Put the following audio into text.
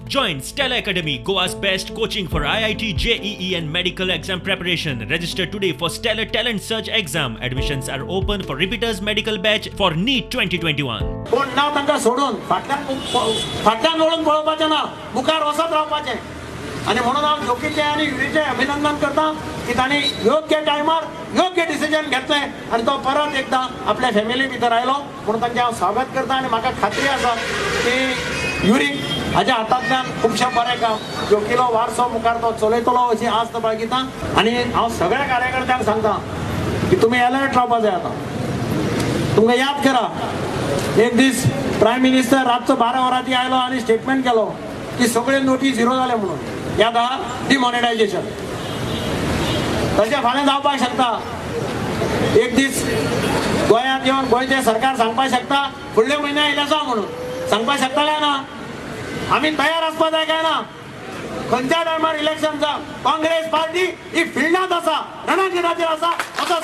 Join Stellar Academy, Goa's best coaching for IIT, JEE and medical exam preparation. Register today for Stellar Talent Search exam. Admissions are open for repeaters medical batch for NEET 2021. कोण ना तांकां सोडून फाटल्यान फाटल्यान वळून पळोवपाचें ना, मुखार वचत रावपाचें. आनी म्हणून हांव जोकीचें आनी युरीचें अभिनंदन करता की तांणी योग्य टायमार योग्य डिसिजन घेतलें आनी तो परत एकदां आपल्या फॅमिली भितर आयलो. म्हणून तांचें हांव स्वागत करता आनी म्हाका खात्री आसा की युरी हाज्या हातांतल्यान खुबशें बरें काम जोकीलो वारसो मुखार तो चलयतलो अशी आस्त बाळगिता. आनी हांव सगळ्या कार्यकर्त्यांक सांगता की तुमी अलर्ट रावपा जाय. आतां तुमकां याद करा, एक दीस प्रायम मिनिस्टर रातचो 12 वरांची आयलो आनी स्टेटमेंट केलो की सगळे नोटी झिरो जाले म्हणून. याद आहा, डिमॉनिटायझेशन. तशें फाल्यां जावपाक शकता. एक दीस गोंयांत येवन गोंयचें सरकार सांगपाक शकता फुडल्या म्हयन्या इलेक्शन म्हणून. सांगपाक शकता काय ना? आमी तयार आसपा जाय काय ना? खंयच्या टायमार इलेक्शन जावं, काँग्रेस पार्टी ही फिल्डांत आसा, रणांगणाचेर आसा असो